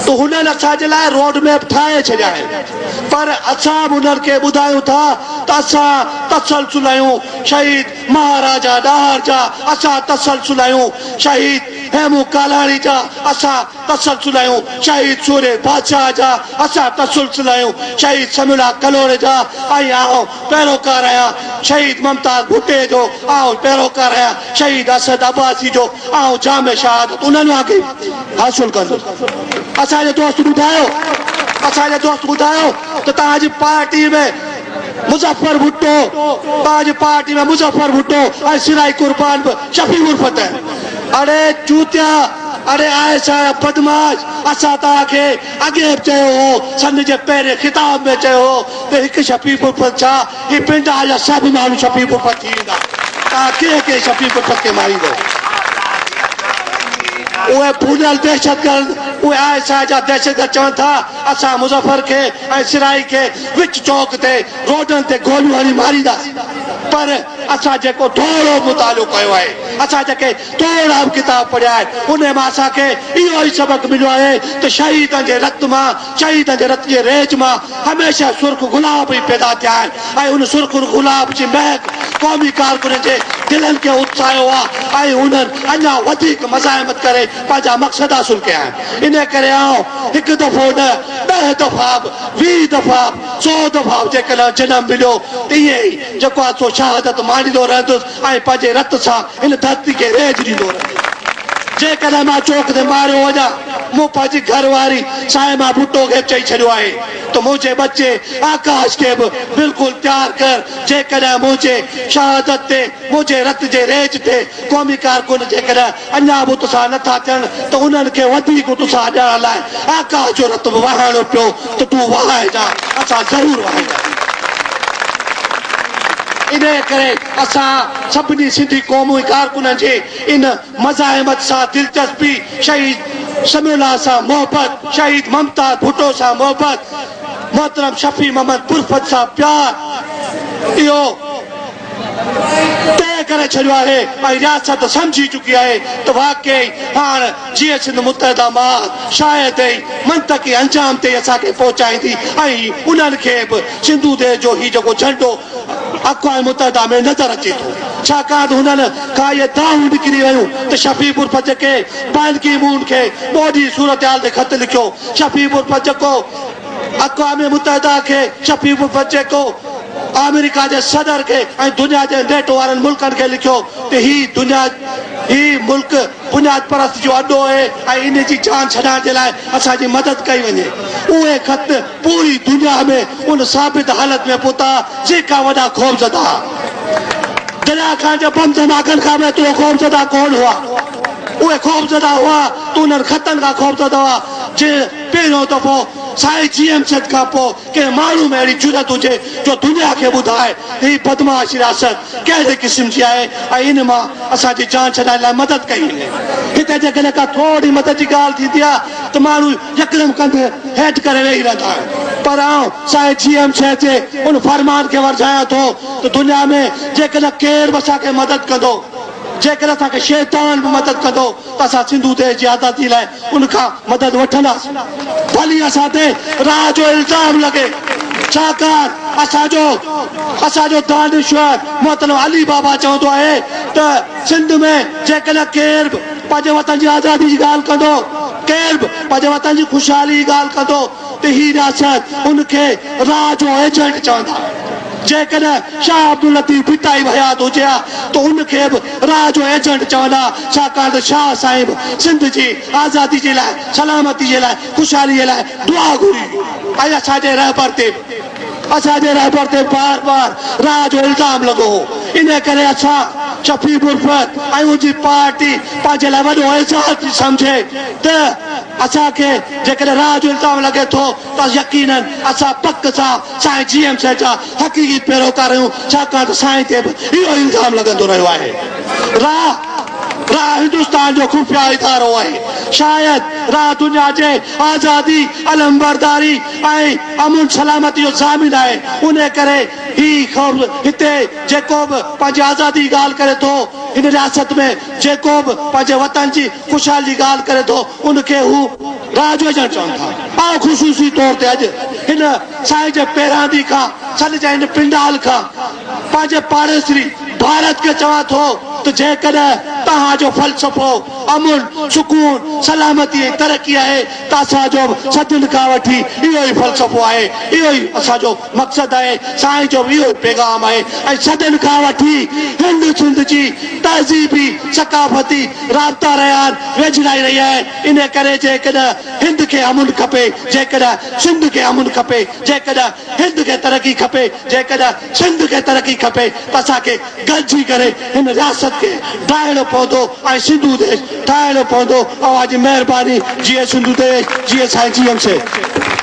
ته هنن اسان جي لاء روڊ ميپ ٺاهي ڇڏيا آهن پر اسان به انهن کي ٻڌايون ٿا ته اسان تسلسل آهيون شهيد مهاراجا ڏاهر جا، اسان تسلسل آهيون شهيد هيمون ڪالاڻي جا، اسان تسلسل آهيون شهيد سورهيه بادشاهه جا، اسان تسلسل آهيون شهيد سميع الله ڪلهوڙي جا ۽ آئون پيروڪار آهيان شهيد ممتاز ڀٽي جو، آئون پيروڪار آهيان شهيد اسد عباسي جو، آئون جام شهادت انهن وانگي حاصل ڪندس. اسان جي دوست ٻڌايو اسان جي دوست ٻڌايو ته توهان جي پارٽي ۾ مظفر ڀٽو توهان جي پارٽي ۾ مظفر ڀٽو ۽ سرائي قربان به شفيع غرفت آهن. اڙي چوتيا اڙي I S I جا بدمعاش اسان توهان کي اڳي به چيو هو سن جي پهرين خطاب ۾ چيو هو ته هڪ شفيع غرفت ڇا هي پنڊال جا سڀ ماڻهو شفيع غرفت ٿي ويندا توهان ڪنهن ڪنهن شفيع غرفت کي ماريندو. اهي ڀليل دهشتگرد اهي I S I جا دهشتگرد چون ٿا اسان مظفر کي ۽ سرائي کي وچ چوڪ تي روڊن تي گوليون هڻي مارينداسين پر اسان جيڪو ٿورو مطالعو ڪيو آهي اسان جيڪي ٿورا به ڪتاب پڙهيا آهن انهي مان اسان کي اهو ئي سبق مليو آهي ته شهيدن جي رت مان شهيدن جي رت جي ريج مان هميشه سرخ گلاب ئي پيدا ٿيا آهن ۽ ان سرخ گلاب جي مهڪ قومي ڪارڪنن جي دلن کي اتساهيو آهي ۽ انهن اڃا وڌيڪ مزاحمت ڪري پنهنجا مقصد حاصل ڪيا آهن. انهيء ڪري آئون هڪ دفعو نه، ڏهه دفعا به، 20 دفعا به، سو دفعا به جيڪڏهن جنم مليو ته ائين ئي جيڪو آهي سو شهادت ماڻيندو رهندس ۽ پنهنجي رت سان هن ڌرتي کي ريج ڏيندو رهندس. جيڪڏهن مان چوڪ تي ماريو وڃان، مون پنهنجي گهر واري صائمه ڀٽو کي به چئي ڇڏيو آهي ته منهنجي ٻچي آڪاش کي به بلڪل تيار ڪر، جيڪڏهن منهنجي شهادت تي، منهنجي رت جي ريج تي قومي ڪارڪن جيڪڏهن اڃا به اتساهه نه ٿا ٿين ته انهن کي وڌيڪ اتساهه ڏيڻ لاء آڪاش جو رت به وهائڻو پيو ته تون وهائجان، اسان ضرور وهائينداسين. انهيء ڪري اسان سڀني سنڌي قومي ڪارڪنن جي ان مزاحمت سان دلچسپي، شهيد سميع الله سان محبت، شهيد ممتاز ڀٽو سان محبت، محترم شفيع محمد پرفت سان پيار، اهو. طئي ڪري ڇڏيو آهي ۽ رياست سمجهي چڪي آهي ته واقعي هاڻ جيئي سنڌ متحده مان شايد ئي منطقي انجام تي اسان کي پهچائيندي ۽ انهن کي به سنڌو ديش جو هي جيڪو جهنڊو اقوام متحده ۾ نظر اچي ٿو ڇاڪاڻ ته هنن کان اهي دانهون نڪري ويون ته شفيع برفت جيڪي بان ڪي مون کي ٻوڏ جي صورتحال تي خط لکيو شفيع برفت جيڪو اقوام متحده کي شفيع برفت جيڪو آمريڪا جي صدر کي ۽ دنيا جي نيٽو وارن ملڪن کي لکيو ته هي دنيا هي ملڪ بنياد پرست جو اڏو اهي ۽ ان جي جان ڇڏائڻ جي لاء اسان جي مدد ڪئي وڃي. اهي خط پوري دنيا ۾ ان ثابت حالت ۾ پهتا جنهن کان وڏا خوفزده دريا خان جي بم ڌماڪن کان به ايترو خوفزده ڪونه هئا. اهي خوفزده هئا ته انهن خطن کان خوفزده هئا جنهن پهريون دفعو سائين جي ايم سيد کان پوء ڪنهن ماڻهو ۾ اهڙي جرئت هجي جو دنيا کي ٻڌائي ته هي بدمعاش رياست ڪهڙي قسم جي آهي ۽ ان مان اسان جي جان ڇڏائڻ لاء مدد ڪئي وڃي. هتي جيڪڏهن ڪا ٿوري مدد جي ڳالهه ٿيندي آهي ته ماڻهو يڪدم ڪنڌ هيٺ ڪري ويهي رهندا آهن پر آئون سائين جي ايم سيد جي ان فرمان کي ورجايان ٿو ته دنيا ۾ جيڪڏهن ڪير به اسان کي مدد ڪندو، جيڪڏهن اسان کي شيطان به مدد ڪندو ته اسان سنڌو ديش جي آزادي لاء ان کان مدد وٺنداسين. ڀلي اسان تي راء جو الزام لڳي، ڇاڪاڻ اسان جو اسان جو دانشور محترم علي بابا چوندو آهي ته سنڌ ۾ جيڪڏهن ڪير به پنهنجي وطن جي آزادي جي ڳالهه ڪندو، ڪير به پنهنجي وطن جي خوشحالي جي ڳالهه ڪندو ته هي رياست ان کي راء جو ايجنٽ چوندا. جيڪڏهن شاهه عبداللطيف ڀٽائي به حيات هجي ها ته ان کي به راء جو ايجنٽ چون ها، ڇاڪاڻ ته شاهه سائين به سنڌ جي آزادي جي لاء، سلامتي جي لاء، خوشحالي جي لاء دعا گهري هئي ۽ اسان جي رهبر تي به اسان جي رهبر تي بار بار راء جو الزام لڳو هو، انهي ڪري اسان شفيع برفت ۽ ان جي پارٽي پنهنجي لاء وڏو اعزاز ٿي سمجهي ته اسان کي جيڪڏهن راء جو الزام لڳي ٿو ته يقينن اسان پڪ سان سائين جي ايم سيد جا حقيقي پيروڪار آهيون، ڇاڪاڻ ته سائين تي به اهو ئي الزام لڳندو رهيو آهي. را، را هندستان جو خفيه ادارو آهي. شايد را دنيا جي آزادي، علمبرداري ۽ امن سلامتي جو ضامن آهي، انهي ڪري هي خوف هتي جيڪو به پنهنجي آزادي جي ڳالهه ڪري ٿو، هن رياست ۾ جيڪو به پنهنجي وطن جي خوشحالي جي ڳالهه ڪري ٿو ان کي هو راڄ وجهڻ چون ٿا. آئون خصوصي طور تي اڄ هن سائين جي پيراندي کان سڏجي هن پنڊال کان پنهنجي پاڙيسري ڀارت کي چوان ٿو ته جيڪڏهن توهان جو فلسفو امن، سڪون، سلامتي ۽ ترقي آهي ته اسان جو به صدين کان وٺي اهو ئي فلسفو آهي، اهو ئي اسان جو مقصد آهي، سائين جو به اهو ئي پيغام آهي ۽ صدين کان وٺي هند سنڌ جي تهذيبي، ثقافتي رابطا رهيا آهن، ويجهڙائي رهي آهي، انهي ڪري جيڪڏهن هند کي امن کپي، جيڪڏهن سنڌ کي امن کپي، جيڪڏهن هند کي ترقي کپي، جيڪڏهن سنڌ کي ترقي کپي ته اسان کي گڏجي ڪري هن رياست کي ڊاهڻو پوندو ۽ سنڌو ديش ٺاهڻو پوندو. اوهان جي مهرباني. جيئي سنڌو ديش، جيئي سائين جي ايم سيد.